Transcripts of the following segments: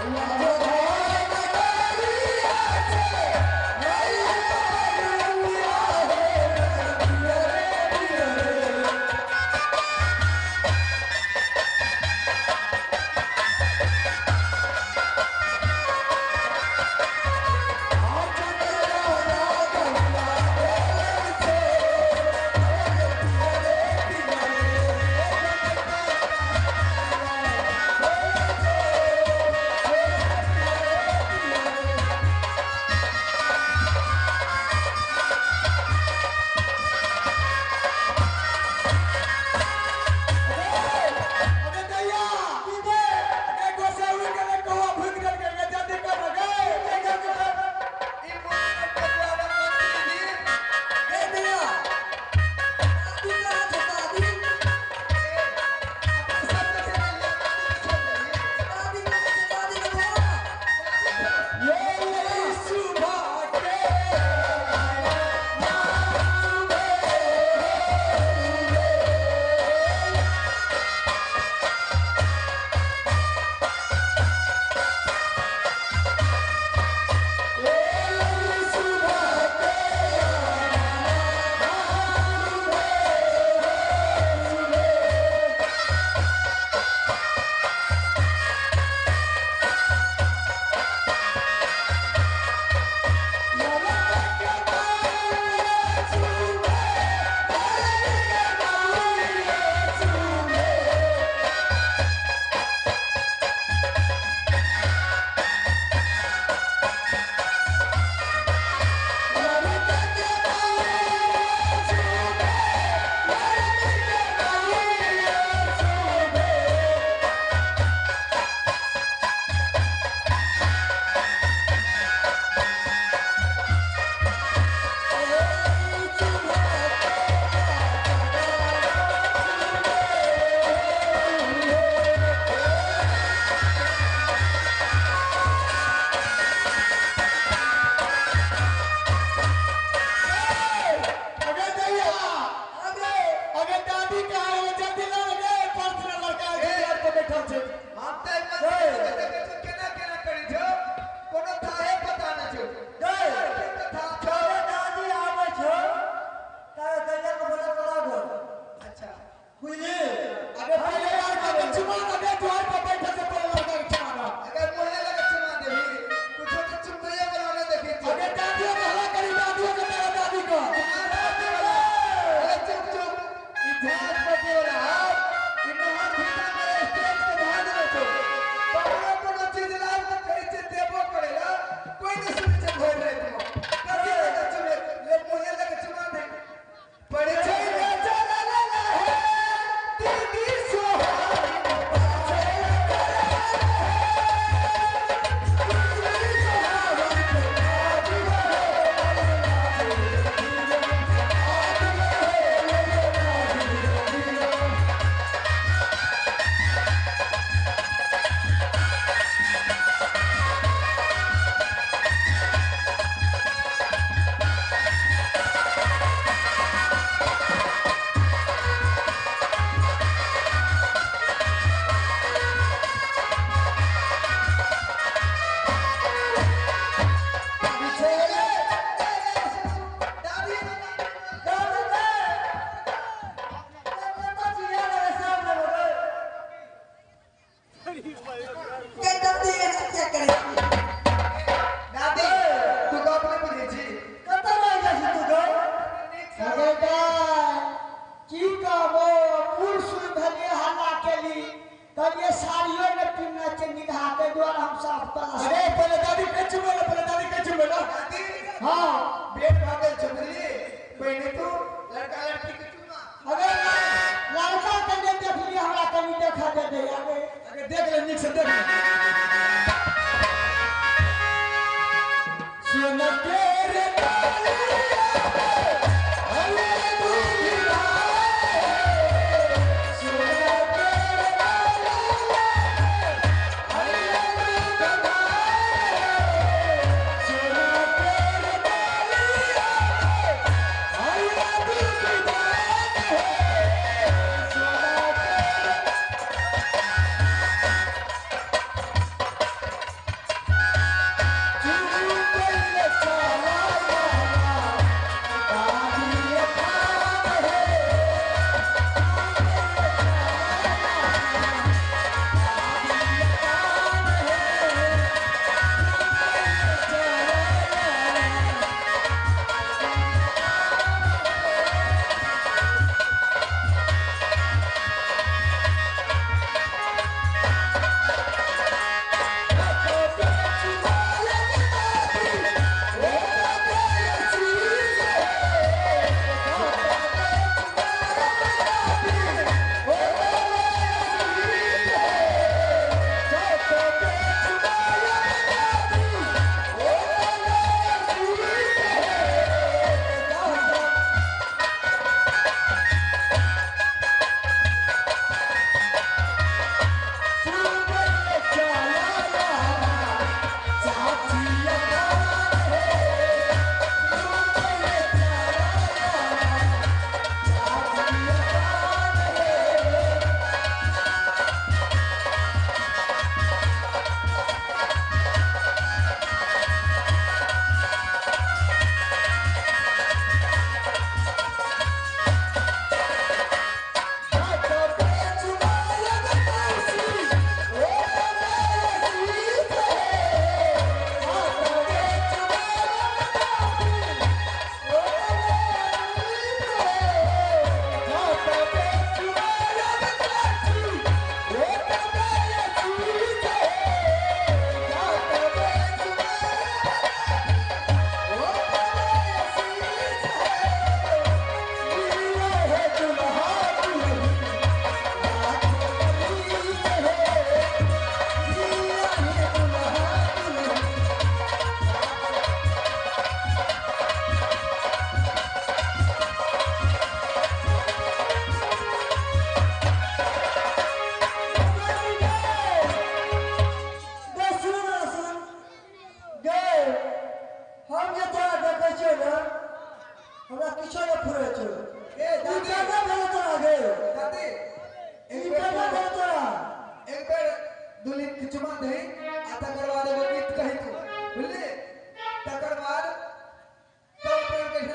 Hey!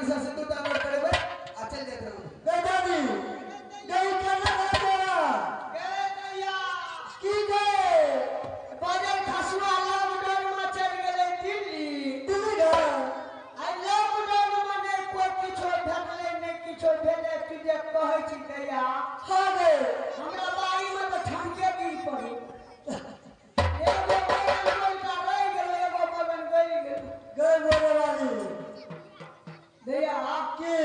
से सिंदूर दान करेबै आ चल जाइत रहू। गई दादी गई केना भेल तोरा? गे दैया। की गए? बजर खसुआ लॉकडाउन में चलि गेलै दिल्ली। दिल्ली गए? आइ लॉकडाउन में नहि कोइ किछो भेटलै, नहि किछो भेलै। तू जे कहै छी दैया। हाँ गए। हमरा बाड़ी में तऽ ठमके गिर पड़ै। एगो बैगन गोलका रहि गेलै, एगो बैगन गलि गेलै। गए मोरे वाली। दैया। की?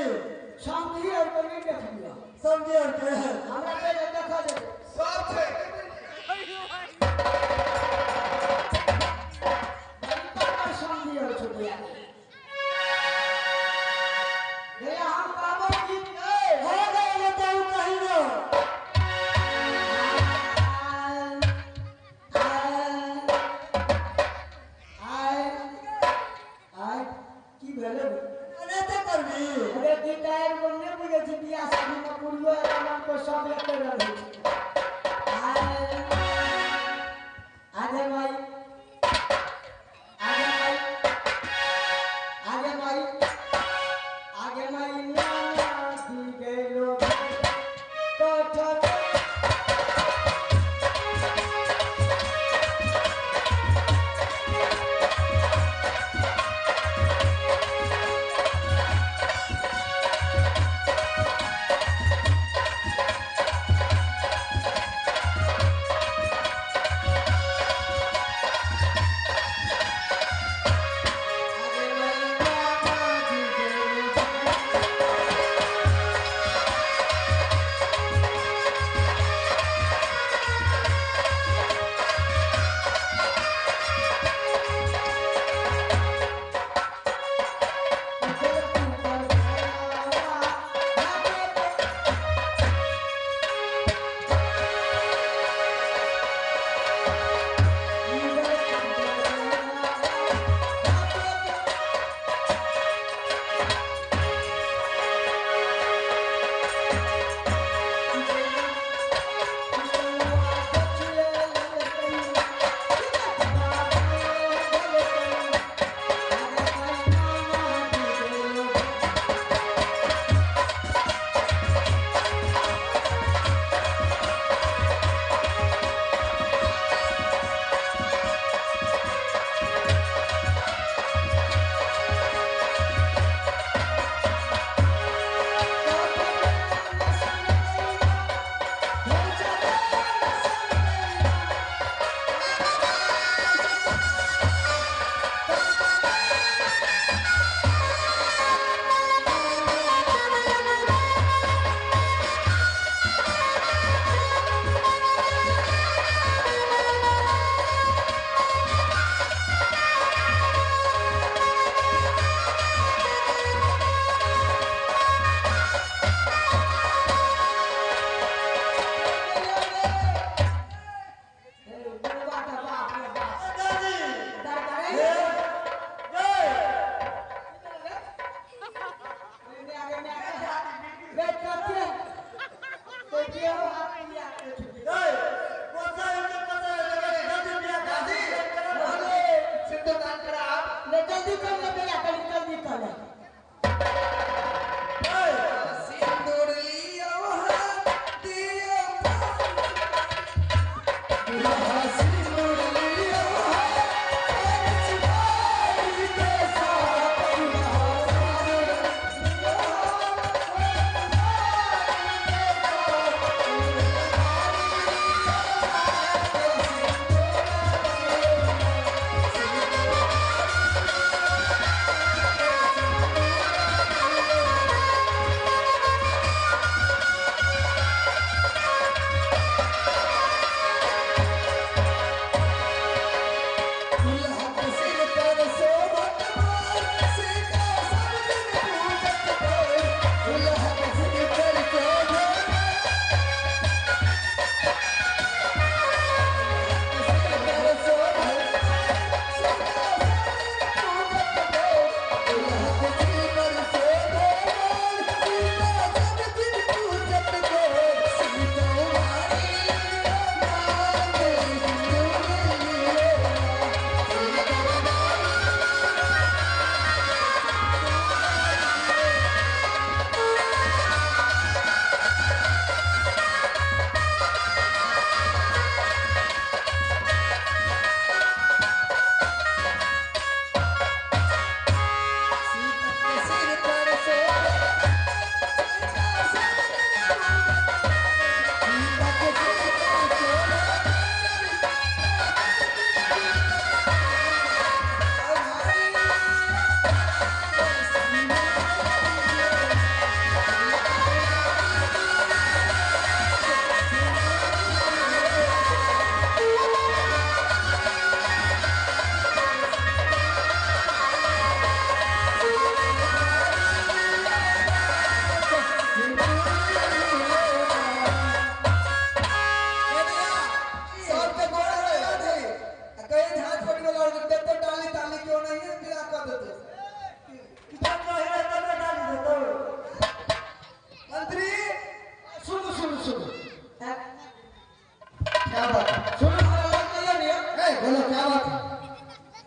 समधी आर के नहि देखलियौ? समझी और के? हमरा पहिले देखऽ दे। सब छै। बड़ी तकर समधी आर छौ दैया। दैया, हम कहबो गीत गै। हाँ गए, बताऊ कहीं ना। आय आय, की भेलै? अरे तो करबी। अरे गीत आयल को नहि बुझै छी, बियाह शादीमे कुड़ियो एलमन को सब एके रहै छै। आय आगे माई, आगे माई, आगे माई, आगे माई, नाना दी गेलो कठर।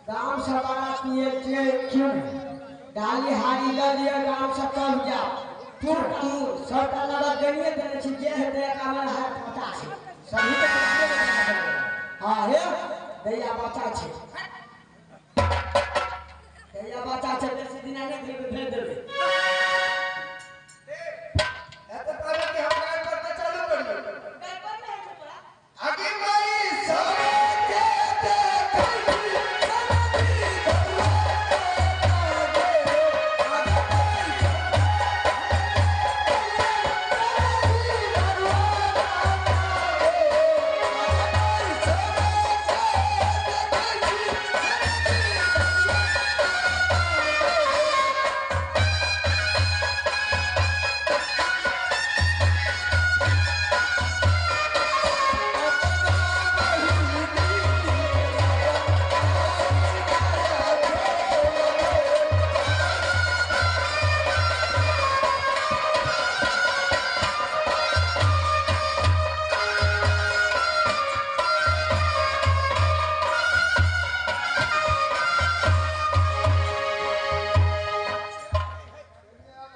गांव से बारात ये जे क्यों नहीं? डाली हारी ल लिया गांव से तब जाओ। तू तू सबटा नगद देनिए देने छी जे हेतै 51 हजार पता छै। सभी के बुलाइए के जाना पड़ेगा। हाँ हे दैया बच्चा छै। दैया बच्चा छै बेसी दिना नहि भेज भेज देबै। एते पहले कि हम गाय पर के चालू करियो। आगे माई सब के देखै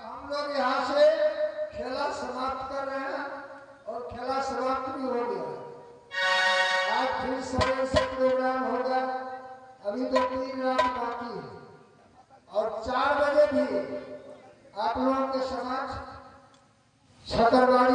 हम लोग यहाँ से खेला समाप्त कर रहे हैं और खेला समाप्त भी हो गया। आज फिर सवेरे से प्रोग्राम होगा। अभी तो 3 रात बाकी है और 4 बजे भी आप लोगों के समक्ष छतरबाड़ी